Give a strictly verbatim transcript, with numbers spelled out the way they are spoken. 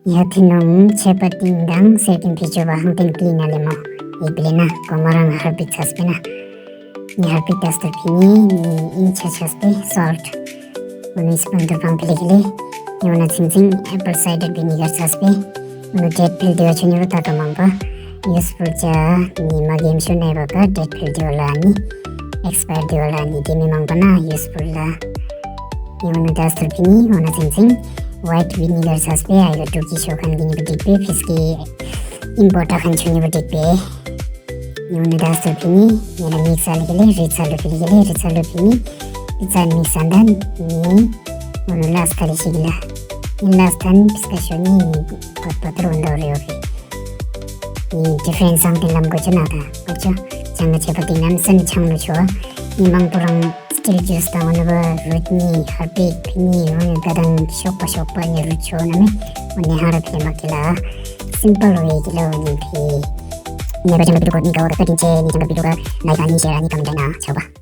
ཡ་ཐི་ནོང་ཆད་པ་ཏིང་དང་སེར་ཀིན་ཕི་ཅོ་བ་ཧང་ཏེན་ཀི་ན་ལེ་མོ། ཨི་བི་ལེ་ན་གོ་མ་རང་ཧར་པིག་ཚས་པེ་ན། ནི་ཧར་པིག་ཏ་སྟོར་ཕི་ནི་ནི་ཨིན་ཆ་ཆས་པེ་སོལཊ། འོ་ནི་སི་པུན་ཏུར་པང་ཕི་ལེ་ཁི་ལེ། ནི་འོ་ན་ཚིང་ཚིང་ཨེ་པལ་སའི་ཌར་བི་ནི་གར་ཚས་པེ། འོ་ནི་ཌེཊ་ཕེལ་ཏེ་བ་ཆོ་ནི་རུ་ཏ་ཀ་མང་པ་ཡུས་ཕུལ་ཅ། ནི་མ་གེམ་ཤོ་ནེ་བ་ཀ་ཌེཊ་ཕེལ་ཏེ་བ་ལ་ནི་ཨེགས་པ་ཡར་ཏེ་བ་ལ་ནི་དེ་མི་མང་པ་ན་ཡུས་ཕུལ་ལ། ནི་འོ་ན་ཏ་སྟོར་ཕི་ནི་འོ་ན་ཚིང་ཚིང་ཝའིཊ་བི་ནི་གར་ཚས་པེ། ཨའི་ག་ཌུ་ཀི་ཤོ་ཁན་གི་ནི་བུ་ཌིག་པེ་ཕིས་ཀི་ཨིམ་པོར་ཊ་ཁན་ཆོ་ནི་བུ་ཌིག་པེ། ནི་འོ་ནི་ཏ་སྟོར་ཕི་ནི་ནི་ར་མིག་ས་ལེ་ཁི་ལེ་རི་ཚ་ལུ་ཕི་ལེ་ཁི་ལེ་རི་ཚ་ལུ་ཕི་ནི་རི་ཚ་མིག་ས་ད་ནི་འོ་ནི་ལས་ཁ་ལེ་ཤི་གི་ལ། ནི་ལས་ཁ་ནི་ཕིས་ཀ་ཤོ་ནི་ནི་པ་པ་ཏ་རུ་འདོ་རེ་ཡོ་ཕི། ནི་ཌི་ཕ་རེནས་ཧང་ཏེན་ལམ་གོ་ཅ་ན་ད་གོ་ཅ། ཆང་ག་ཆད་པ་ཏིང་ནམ་སན་ཆང་ལུ་ཆོ་བ། ནི་མང་པོ་རང་སི་ཊིལ་ཇུས་དང་འོ་ནི་བ་རུད་ནི་ཧར་པིག་ཕི་ནི་འོ་ནི་ད་དང་ཤོག་པ་ཤོག་པ་ནི་རུད་ཆོ་ན་མེ། འོ་ནི་ཧ་ར་ཕི་མ་ཀི་ལ། སིམ་པལ་ཝེ་ཀི་ལ་འོ་ནི་ཕི། ནི་བ་ཆང་ག་བི་ཌིའོ་གོ་ནི་ག་འོ་ག་ཀ་ཏིང་ཅེ་ནི་ཆང་ག་བི་ཌིའོ་ག་ལའིཀ་ཨ་ནི་ཤེར་ཨ་ནི་ཀོ་མེནཊ་ཨ་ནི་ཆོ་བ།